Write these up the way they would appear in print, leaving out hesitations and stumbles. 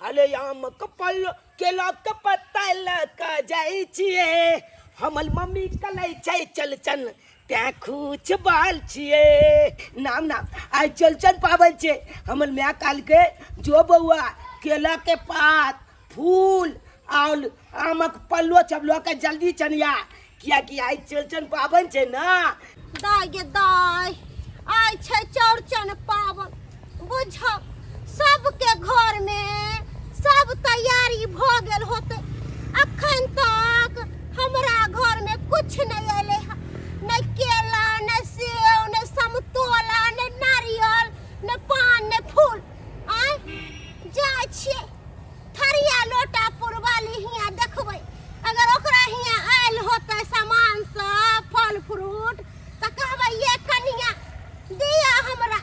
अरे आमक पल्लो केला के पत्ता लऽ कऽ जाइ छियै हमर मम्मी कलै छै चलचन तैं खूछ बाल छियै। नाम नाम आइ चलचन पाबनि छै। हमर माय कहलकै जो बौआ केला के पात फूल और आमक पल्लो सब लऽ के जल्दी चनिया, कियाकि आइ चलचन पाबनि छै ना। दाय गे दाय, आइ छै चौरचन पाबनि, बुझ सबके घर में सब तैयारी भ गेल होते। अखन तक हमरा घर में कुछ नहीं अयलै हँ, नहि केला, नहि सेव, नहि समतोला, नहि नारियल, नहि पान, नहि फूल। आँय जाइ छियै थरिया लोटा पुरवाली हियाँ देखबै, अगर ओकरा हियाँ आयल होतै सामान सब फल फ्रूट तऽ कहबै ये कनिया दिया हमरा।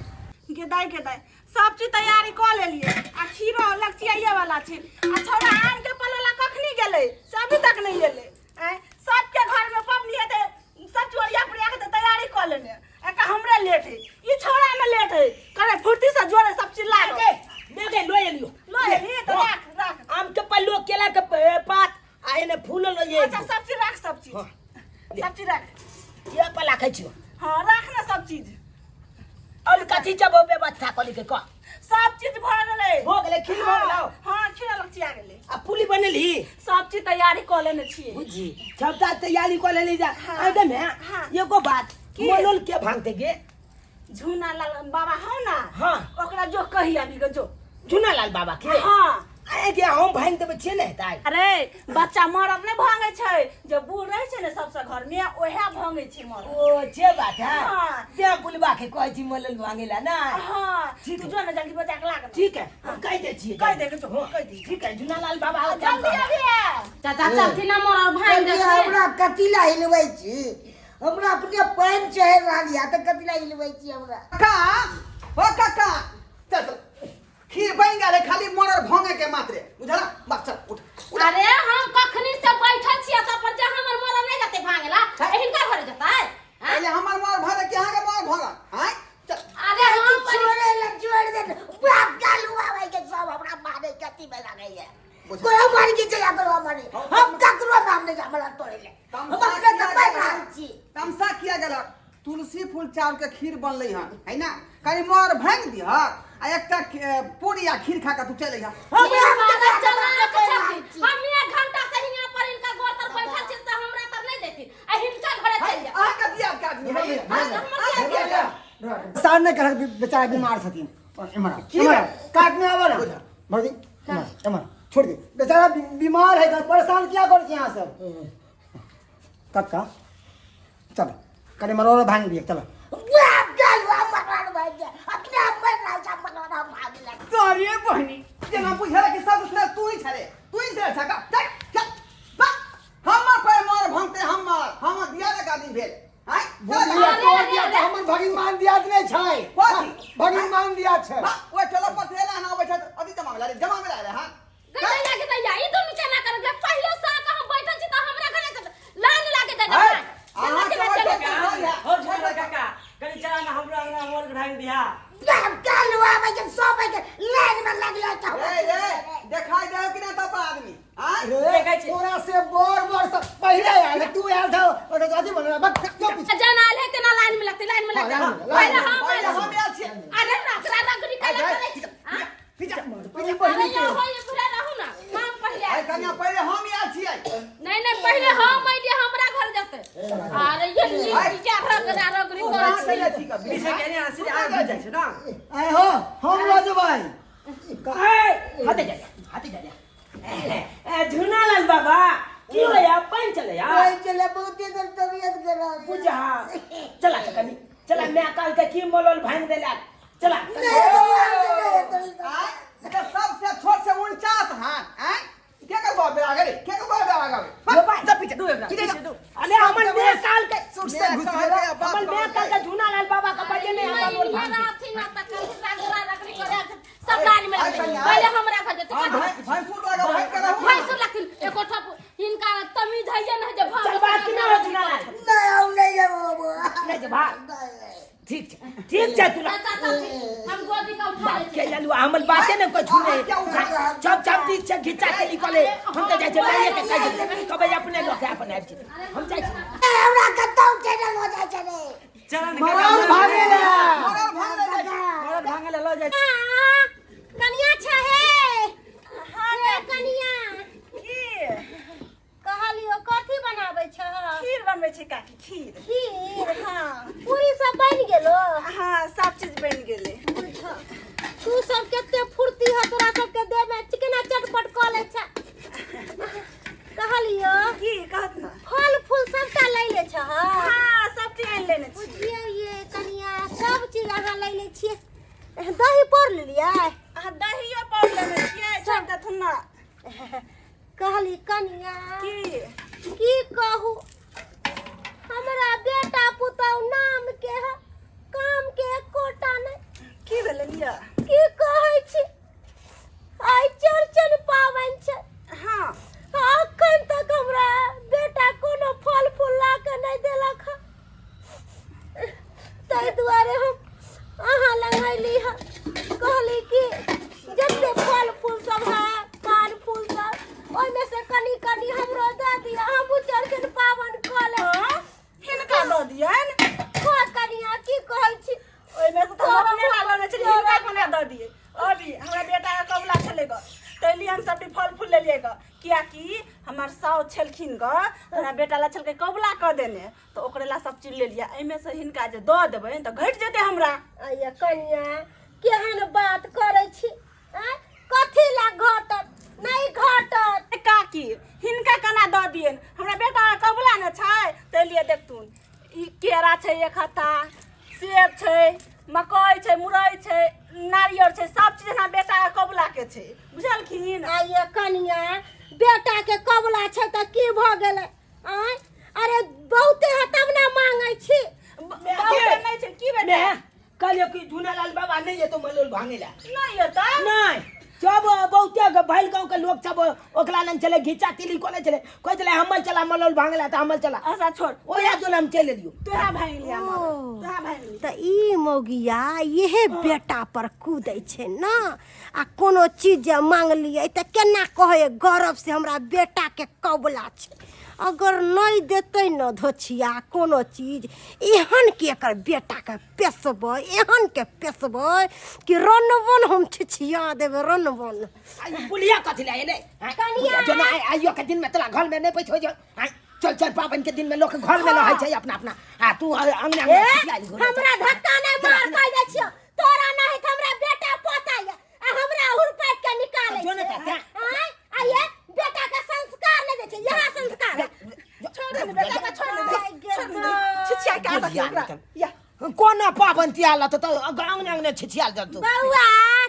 गेदाय गेदाय सब चीज तैयारी कऽ लेलियै आ खीरो लगचियाइए वाला छै। आ छौड़ा आम के पलोला कखनी गेलै से अभी तक नहीं एलै। आँय सबके घर में पबनी हेतै, सब चोरिया पुरिया के तैयारी कऽ लेने, एका हमरे लेट है, ई छौड़ा में लेट है। करे फुर्ती से जोड़े सब चीज लाग गे मैं गे लो एलियो। लो एली तो हाँ। राख राख आम के पल्लो केला के पात आ एने फूल लो ये। अच्छा सब चीज राख, सब चीज। हाँ। सब चीज राख। ये पर राखै छियो। हाँ राख ना सब चीज। और कथी जब व्यवस्था कली के कह? सब चीज भ गेलै। भ गेलै, खीर भ गेलै। हाँ खीर लचिया गेलै। आ पुली बनेली? सब चीज तैयारी कऽ लेने छियै। बुझी सबटा तैयारी कऽ लेली जा। हाँ। आइ मे हाँ। एगो बात की? मनोल के भांगते गे? झूना लाल बाबा हौ ना। हाँ। ओकरा जो कही आबि के जो। झूना लाल बाबा के? हाँ। आइ गे हम भांग देबै छियै ने हेतै। अरे बच्चा मरद नहि भांगै छै, जे बूढ़ रहै छै ने सबसे घर में ओहे भांगै छै मरद। ओ जे बात है। हाँ। तें बुलबा के कहै छी मलल भांगे ला ना। हाँ। ठीक तू है। जो ना जल्दी बचा के लाग ना। ठीक है हम कह दै छियै। कह दे के जो, हाँ। कह दे। ठीक है झूना लाल बाबा आओ, जल्दी अभी। चाचा चलथिन ना मरल भांग कथी देथिन। हमरा कथी ला हिलबै छी? हमरा अपने पानि चढ़ि रहल यऽ तऽ कथी ला हिलबै छी हमरा? काका हो काका, चल चल खीर बनि गेलै, खाली मरर भंगे के मात्रे बुझला। बस चल उठ उठ। अरे हम कखनी से बैठल छियै तऽ पर जे हमर मरल नहि जेतै भांगला, है? हिनका घरे जेतै? आँय? पहिले हमर मरर भागे कि अहाँके मरर भागल? आँय चल। अरे हम छोड़े ला छोड़ दे बाप कालू आबै के सब हमरा मारे कथी में लागैया। बुझल। कोई हमारे के चला करो हमारे, हम ककरो नाम नहीं हमरा तोड़े ले। हम तमसा अपने किया से बैठ गेलक? रहल छी। तमसा किया गेलक? तुलसी फूल चाउर के खीर बनलै हन है ना, कनि मर भांगि दिहक आ एकटा पूरी आ खीर खा के तू चलि अइहऽ। हम ई अपने बाबा से चलाक बैठ रहल छथिन। छी। हम एक घंटा से हियां पर हिनका घर तर बैठल छी से हमरा तर नहीं देथिन आ हिनका घरे चलि जायब। अहाँके दिया के आदमी है ई? हाँ, तऽ हमर दिया अहाँके दिया के? सार नहि करक, बेचारा बीमार छथिन। एम्हर आ, की एम्हर आ, भेल? काटने आबऽ ना भौजी, एम्हर एम्हर छोड़ दे, बेचारा बीमार है, परेशान किया करै छी अहाँ सब? कक्का चल कनि मरोड़ भांग दिए चल। बाप कालू मरल भांग दे, अपने आप मर रहल छै, मरल भांग दे। तोरे बहिनी जेना बुझल कि सब दूसरा तू ही छरे, तू ही छरे छका। चल चल बा हमर पर मर भंगते हमर हमर दिया लगा आदमी भेल। आँय, चल। भुलिया अरे, तोड़ अरे, दिया अरे। तऽ हमर भगिन मान दिया नहि छै। कथी? भगिन मान दिया छै। बा ओइ टोला पर से एला ना अबै छै अथी जमा भेला रे, जमा भेला रे। हां गदैया गदैया ई दुनू केना करब? पहिले से आके हम बैठल छी तऽ हमरा घरे से लाइन लागे दे। है, चलो अहाँ चलो के चलो। ओइ टोला पर हो झूला काका कनि चला ना हमरा अंगना मोर भांग दिहा। बाप कालू आबै के सब के लाइन में लगले छै। ए ए देखाई दे कि ना तब आदमी? आँय? रे, देखै छी। तोरा से बड़ बड़ सब पहिले आयल है, तू आयल था ओकर अथी बनल बक क्यों पीछे जन आयल है तेना लाइन में लगते, लाइन में लगते। हाँ, लाइन में, पहिले लाइन में। हम पहिले आयल हम छी। आयल छियै। अरे रगड़ा रगड़ी कैला करै छी? हाँ? पीछा तोरी अरे बहिनी यहाँ के हो ये पूरा रहू ना, हम पहिले आइ आयल छी। कन्या पहिले हम आयल छियै। नहीं नहीं पहिले हम अइलियै, हमरा घर जेतै। अरे ये नीचा रगड़ा रगड़ी तू करै कहाँ छी। चलि छी कभी? पीछे के ने सीधे आगे जाइ छै ना। आय हो हम लऽ जेबै। ए हाथे जा जा, हाथे जा जा। ए झूना लाल बाबा की होया? पानि चलैया? पानि चले, बहुते देर तबियत खराब। बुझा चला के कनी चला, मैं काल के की मलल भांग देलक चला। नहीं तो आँय, तऽ सबसे छोट से 49 हाथ। आँय के के बाप आगे रे, के के बाप आगे? यो भाई। जा पीछे दू एकरा, पीछे जा। पीछे दू। अरे हमर बे साल के सुट से घुस गेला। हमर बे साल के झूना लाल बाबा का बजे में नहीं, हमर मोल ये भांग दे। रहथिन ना तऽ कभी रगड़ा रगड़ी करै छै, सब लाइन में आइ लगतै। कन्या, पहिले हमरा घर जेतै। हाँ, भैंसुर लगा भाई के रहू। भैंसुर लगथिन, एको ठप हिनका तमीज हइये नहि जे भांग चल बात कि नहि हो झूना लाल? नहीं हम नहीं जेबो। नहि जेबा? ठीक छै, ठीक छै। तुला चाचा चलथिन, हम गोदी के उठा लै के छी। ललुआ हमर बाते ने कुछ अहाँ नहीं। क्या उठा? चीज छै घिचा के निकले हम तऽ जाइ छियै माइये के कहि देबै कहबै अपने लऽ के अपन आबि जेतै हम जाइ छी। ए, हमरा कतौ चैनल हो जाइ छै रे। चल ने मरल भागे ले। मरल भांग ले जाइ छी। मरल भांगे ले लऽ जाइ। कनिया छै हे हे कनिया। की? कहलियो कथी बनाबै छह? खीर बनबै छी काकी, खीर। खीर? हाँ। पूरी सब बनि गेलो? हाँ, सब चीज बनि गेलै। बुझ तू सब कते फुर्ती ह तोरा सबके देह में, केना चटपट कऽ लै छ। कहलियो की कहत ना? फल फूल सबटा लै ले छह? हाँ, सब चीज आनि लेने छी। बुझियौ ये कनिया, सब चीज अहाँ लै ले छियै। दही पौर लेलियै? अहाँ दहियो पौर लेने छियै, छोड़ि देथुन ना। कहली कनिया की? की कहू, हमरा बेटा पुतहु नाम के है, काम के एकोटा नहि। की भेलै लिअ? की कहै छी, आइ चौरचन पाबनि छै। हाँ। अखन तक हमरा बेटा कोनो फल फूल ला के नहि देलक हँ, ताहि दुआरे हम अहाँ लग अयली हँ। कहली कि जते फल फूल सब है, पान फूल सब, ओहिमे से कनि कनि हमरो दऽ दिअ, हमहूँ चौरचन पाबनि कऽ लेब। हिनका दऽ दियनि? हँ कनिया, की कहै छी, ओहिमे से तऽ हम अपने ला लेने छलियै, हिनका कोना दऽ दियै? अभी हमरा बेटा के कबुला छलै गऽ, ताहि लिए हम सबटी फल फूल लेलियै गऽ, कियाकि हमर साउस छलखिन गऽ, हमरा बेटा ला छलकै कबुला कऽ देने, तऽ ओकरे ला सब चीज लेलियै। एहिमे से हिनका जे दऽ देबै तऽ घटि जेतै हमरा। आइया कनिया, केहन बात करै छी आँय? कथी ला घटत? नहि घटत। ए काकी, हिनका केना दऽ दियनि? हमरा बेटा के कबुला ने छै, ताहि लिए। देखथुन, ई केरा छै एक हत्ता, सेब छै, मकई छै, मुरई छै, नारियर छै, सब चीज हमरा बेटा के कबुला के छै, बुझलखिन? आइये कनिया, बेटा के कबुला छै तऽ की भऽ गेलै? आँय, अरे बहुते है तब ने मांगै छी। बहुते नहि छै की बेटा? मैं कहलियो कि झूनालाल बाबा नहीं एतो मलोल भांगे ला। नहि एतै? नहीं, सब बहुते के भैल गांव के लोग सब ओकरा लग चले, घिचा तिली कोने चले, कहै छलै हमल चला मलोल भांगे ला, तऽ हमल चला। अच्छा छोड़। ओया जो हम चलि एलियो। तोरा भांगि लिया मर, तोरा भांगि लिया। तऽ ई मौगिया इहे बेटा पर कूदै छै ने, आ कोनो चीज जे मांगलियै तऽ केना कहै गौरव से हमरा बेटा के कबुला छै, अगर नहि देतै ने धोछिया कोनो चीज, एहन के एकर बेटा के पेसबै, एहन के पेसबै कि रनवन हम छिछिया देबै रनवन। आ ई बुलिया कथी ले एलै? आँय, कनिया। बुलिया जो ना आइयो के दिन में तोरा घर में नहीं बैठो जो। आँय, चल चल, पाबनि के दिन में लोक घर में रहै छै अपना अपना, आ तू अंगना में ए, छिछियाइल घुरै छै। हमरा धक्का नहि मार, कहि दै छियौ, तोरा नहि तऽ हमरा बेटा पोता यऽ आ हमरा हुरपैट के निकालै जो ने छै। तऽ आँय, आ ये बेटा के संस्कार नहि दै छै, यहाँ संस्कार है। छोड़ दे बेटा के, छोड़ दे, छोड़ दे, छिछिया के आदत बुढ़िया ओकरा। निकल। या कोना पाबनि तिहार लऽ तऽ अंगना अंगना छिछियाल जतौ। बौआ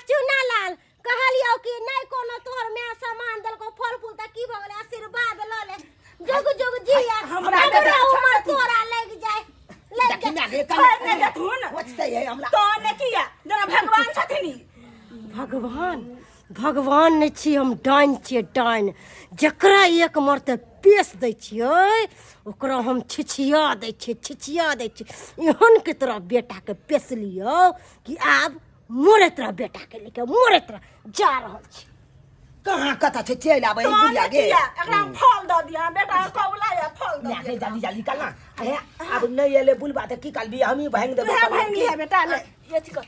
चुनालाल, कहलियौ कि नहि कोनो तोहर माय सामान देलकौ फल फूल तऽ की भऽ गेलै, आशीर्वाद लऽ ले, जुग जुग जिया। हमरा हमरा उमर तोरा लागि जाय, लागि देखी जाय। ना गे, छोड़ ने देथुन। बचतै है हमरा। तो ने किया जेना भगवान छथिन ई। भगवान भगवान नहि छी हम, डाइन छियै डाइन। जकरा एक मरते पेश दै छियै ओकरा हम छिछिया दै छियै, छिछिया दै छियै। एहन के तोरा बेटाके पेशलियौ कि आब मरैत रह, बेटाके लेके मरैत रह। जा रहल छी। कहाँ कतऽ छै, चलि आबै तो बुढ़िया ने गे। किया एकरा हम फल दऽ दिया, बेटा के कबुला या फल दऽ माय गे, दिया। जल्दी जल्दी कल ना। हे, आब नहि एलै बुलबा तऽ की करबी, हमही भांगि देबै। तुहे भांगि लिहे बेटा, ले ये अथी कर,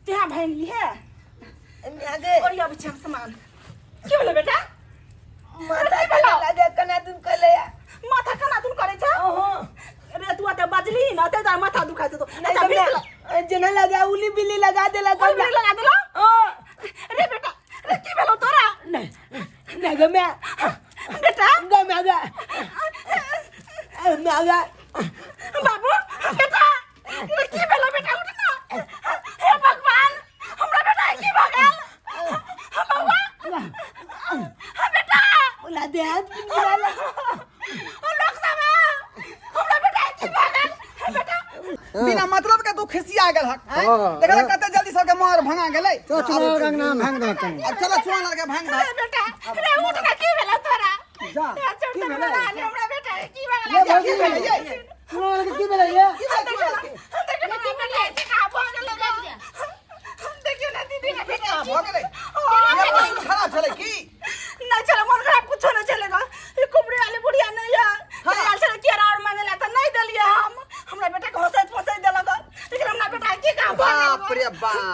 तुहे भांगि लिहे। माय गे। ओरिया बिछा सामान। की भेलै बेटा? माथा केना लागे, केना दुन कलै। माथा केना दुन करै छै? अहाँ रे तू एते बजली न ते तार माथा दुखाइ छै तो। नहीं अच्छा, तो बीस जेना लगा उली बिल्ली लगा देलक। उली बिल्ली लगा देलक? हाँ। रे बेटा, रे की भेलौ तोरा? नहीं नहीं गे मैं बेटा। गे मैं गे मैं गे बाबू बेटा, रे की भेलौ बेटा, उठ ना। हे भगवान, हमरा बेटा के की भऽ गेल? हम बौआ, हम बेटा। बोला दे हाथ पिंजरा ला। ओ लोक सब, हमरा बेटा के की भऽ गेल? हे बेटा। बिना मतलब के तू खिसिया गेल हक, आँय? हाँ, देखला हाँ। कते जल्दी सबके मोहर भंगा गेलै। चलो चुनाव के अंगना में भांग दहक कनी। अब चलो चुनाव के भांग रे दहक। बेटा, रे उठ ना, की भेलौ तोरा? जा, हे चढ़ की चढ़ भेलै? बना ले, हमरा बेटा के की भऽ ये गेलै? भौजी, की भेलै, ये? चुनाव के की भेलै ये? की भेलै चुनाव के? हम देखियौ ना, हमरा बेटा के की भऽ गेलै रे? हम देखियौ ना दीदी, ना बेटा भऽ गेलै? ये मौसम खराब छलै की?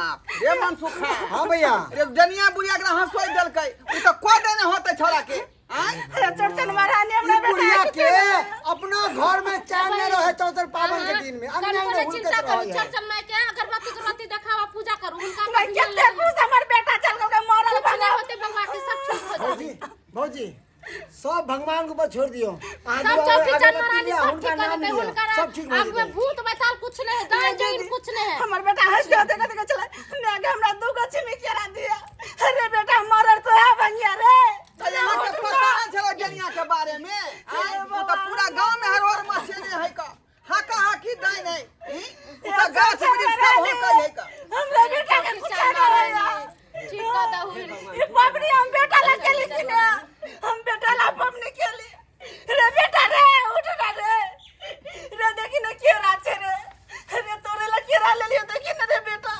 बाप रे मनसुखा। हाँ भैया। रे जनिया बुढ़िया के हंसोई देलकै, उ त को देने होते छोरा के। आय अरे चौरचन महारानी हमरा ई बुढ़िया बेटा के अपना घर में चैन नहीं रहे चौचर पावन के दिन में, अंगना कनिको में नहि हुलकत चिंता करू रहे है। चौरचन माय के अगरबत्ती उगरबत्ती देखावा, पूजा करू हुनका। मैं कते खुश हमर बेटा चल गेल मरल। कुछ नहि होते बौआ के, सब ठीक हो भौजी जाते। भौजी, सब भगवान के ऊपर छोड़ दियो। अहाँ सब दुआ चौथी अगरबत्ती चांद महारानी लिया, सब हुनका ठीक कर नाम देते लिया, हुनका। सब ठीक हो आगू में जेतै। भूत बैताल कुछ नहीं है, दाई जोगिन कुछ नहीं है। हमर बेटा हंस के देखा देखा चला मैं के हमरा दू गो छिमी केरा दिया। अरे बेटा मरल तो है भंगिया रे। तऽ अहाँके पता नहि छलै जनिया के बारे में? आय उ तऽ पूरा गांव में हर हर मचेने है क हाका हाकी डाइन है। ई उ तऽ गाछ वृक्ष सब होकै है क। हमरा बेटा के कुछ ना होया। ठीक कर दहु। ई पबनी हम बेटा ला केली कि ना? हम बेटा ला पबनी केली रे। बेटा रे, उठ ना रे। रे देखी ना केरा छे रे। रे तोरे ला केरा ले लियो, देखी ना रे बेटा।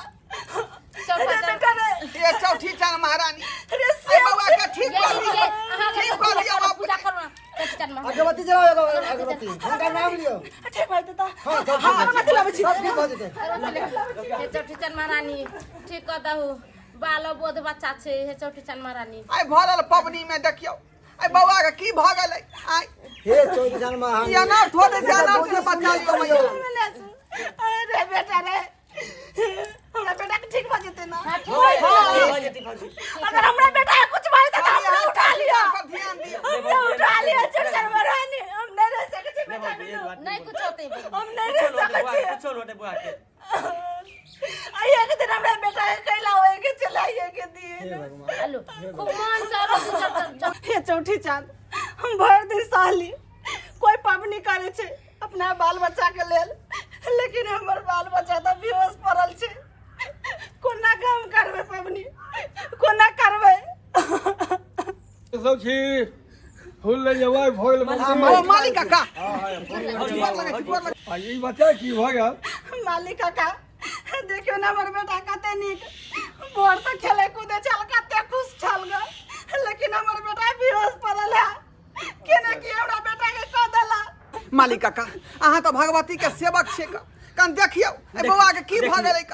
चल, रे चल। बेटा रे। ये चौथी चान महारानी रे ए सेब बौआ के ठीक ये कर लियो, लीजिए, अहाँ ठीक कर लियो पूजा बाबू। करू ना चौथी चांद महारानी। अगरबत्ती जलाओ, अगरबत्ती, हुनका नाम लियो। ठीक भाई तो। हाँ, सब हाँ, अगरबत्ती लाबै छी। सब ठीक हो जेतै। हे चौथी चांद महारानी, ठीक कर दहु। बालो बोध बच्चा छै। हे चौथी चांद महारानी, आइ भरल पबनी में देखियौ आइ बौआ के की भऽ गेलै आइ। हे चौथी चांद महारानी, ई अनर्थ होतै से अनर्थ से बचा लियौ मैया। अरे बेटा रे, हमरा बेटा के ठीक भऽ जेतै ना? हाँ, ठीक हो जेतै। भऽ जेतै भौजी। अगर हमरा बेटा के कुछ भऽ जेतै तऽ हमरा उठा लिअ। पर ध्यान दियौ। हमरा उठा लिअ चौरचन महारानी, हम नहि रहि सकै छी बेटा बिनु। नहि कुछ होतै। हम नहि रहि सकै छी। कुछो होतै बौआ के। आइ एक दिन हमरा बेटा के कैला होय के चलाइए के दिए। हे भगवान। हेलो, खूब मन से अबे चौरचन हे चौठी चाँद, हम भरि दिन सहली। कोई पबनी करे छै अपना बाल बच्चा के लेल, लेकिन हमर बाल बच्चा तऽ बेहोश पड़ल छै। कोना काम करबै पबनी, कोना करबै? सब छी फूल ले जेबै, भऽ गेल ओ मालिक काका, भौजी, गोर लगै छी, गोर लगै। आ ई बच्चा की भऽ गेल? मालिक काका, देखियौ ने हमर बेटा कते नीक भोर से खेले कूदे छल, कते खुश छल ग, लेकिन हमर बेटा बेहोश पड़ल है। केना की हमरा बेटा के कह देला? मालिक काका, अहाँ तऽ भगवती के सेवक छियै क कन देखियौ ए बौआ के की भऽ गेलै क।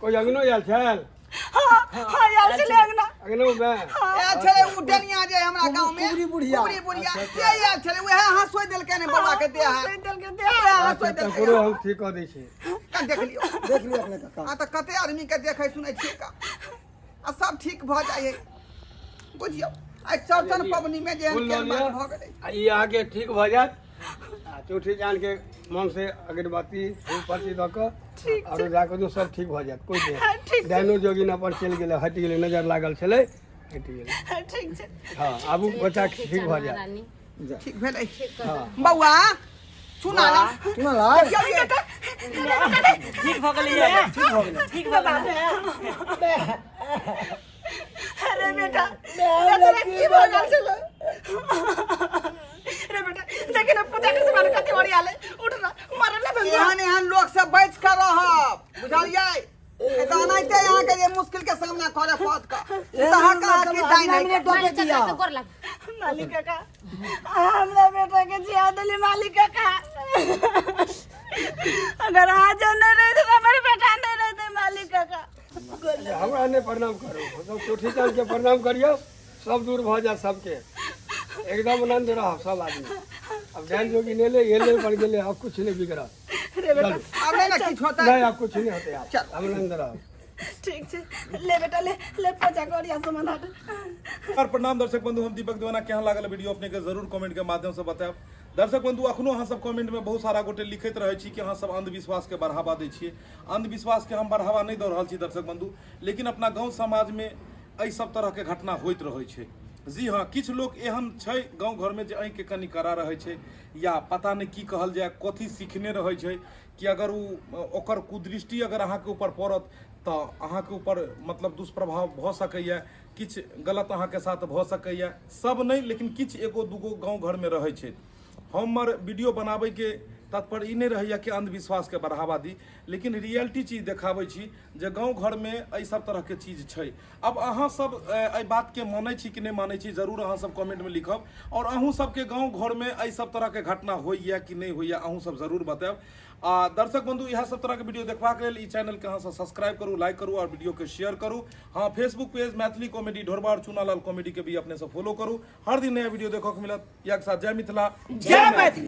कोइ अंगनो आयल छल? हाँ हाँ, आयल छलै अंगना। अंगनो मे आयल छलै उ डनिया जे हमरा गाँव में कुबरी बुढ़िया। कुबरी बुढ़िया से आयल छलै, उएह हंसोइ देलकै ने बौआ के देह। हँसोइ देलकै देह। उएह हंसोइ देलकै। तकरो हम ठीक कऽ दै छी। कन देख लियौ। देख लियौ अपने काका। आ तऽ कते आदमी के देखै सुनै छियै क आ सब ठीक भऽ जाइ है। बुझियौ आइ चौरचन पबनी में जे फूल लऽ एहन बात लिअ भऽ गेलै। आ ई अहाँके ठीक भऽ जायत। आ चौठी चाँद के मन से अगरबत्ती धूप बत्ती दऽ कऽ आरो जा कऽ सब ठीक भऽ जायत। कोइ हाँ, ठीक छै। डाइनो जोगिन अपन चलि गेलै, हटि गेलै, नजर लागल छलै, हटि गेलै। हाँ, ठीक छै। हँ, आबू बच्चा, ठीक भऽ जायत। महारानी ठीक भेलै। हँ बौआ, सुना ना। सुनल है? देखियौ ये। ठीक भऽ गेलै ये। ठीक भऽ गेलै। ठीक भऽ गेलै। अरे बेटा रे, तोरा की भऽ गेल छलै रे बेटा? देखी ने पूजा के सामान कते ओरियाले। उठ ना, मरल ना भंगुआ। एहन एहन लोक से बचि कऽ रहब, बुझलियै? ए तऽ एनाहिते अहाँके जे मुश्किल के सामना करे पड़त क तऽ अहाँ कहाँ की दाइन अगला है मिनट टोपे मालिक दिया। काका के गोर लाग। मालिक काका, अहाँ हमरा बेटा के जिया देली। मालिक काका, अगर आज नहीं रहते तो हमर बेटा नहीं रहते मालिक काका। हमरा नहि प्रणाम करू, सब चौठी चाँद के प्रणाम करियौ, सब दूर भऽ जायत सबके, एकदम आनंद रहब सब आदमी। अब डाइन जोगी नहि ले एले पर गेलै, आब कुछ नहि बिगड़त। रे बेटा। आब नहि ने किछु होतै? नहि, आब कुछ नहि होतै, आब चल। आनंद रहब। ठीक छै, ले बेटा, ले ले, पूजा करिया सामान हट। नमस्कार, प्रणाम दर्शक बंधु, हम दीपक दीवाना। केहन लागल वीडियो अपने के जरूर कमेंट के माध्यम से बतायब। दर्शक बंधु, अखनो अहाँ सब कमेंट में बहुत सारा गोटे लिखैत रहै छी कि अहाँ सब अंधविश्वास के बढ़ावा दै छियै। अंधविश्वास के हम बढ़ावा नहि दऽ रहल छी दर्शक बंधु, लेकिन अपना गाँव समाज में एहि सब तरह के घटना होइत रहै छै। जी हाँ, किछु लोक एहन छै गाँव घरमे जे आँखिके कनि कड़ा रहै छै या पता नहि की कहल जाय, कथी सिखने रहै छै कि अगर ओ ओकर कुदृष्टि अगर अहाँके ऊपर पड़त तऽ अहाँके ऊपर मतलब दुष्प्रभाव भऽ सकैए, किछु गलत अहाँके साथ भऽ सकैए। सब नहि, लेकिन किछु एगो दूगो गाँव घरमे रहै छै। हमर वीडियो बनाबैके तात्पर्य ई नहि रहैए कि अंधविश्वासके बढ़ावा दी, लेकिन रियलिटी चीज देखाबै छी जे गाँव घरमे एहि सब तरहके चीज छै। अब अहाँ सब एहि बातके मानै छी कि नहि मानै छी, जरूर अहाँ सब कमेंटमे लिखब। आओर अहूँ सबके गाँव घरमे एहि सब तरहके घटना होइए कि नहि होइए, अहूँ सब जरूर बतायब। आ दर्शक बंधु, इएह सब तरहके वीडियो देखबाक लेल ई चैनलके अहाँ सब सब्सक्राइब करू, लाइक करू आओर वीडियोके शेयर करू। हाँ, फेसबुक पेज मैथिली कॉमेडी ढोरबा और चुनालाल कॉमेडी के भी अपने सब फॉलो करू। हर दिन नया वीडियो देखो के मिलत। इएह के साथ जय मिथिला, जय मैथिली।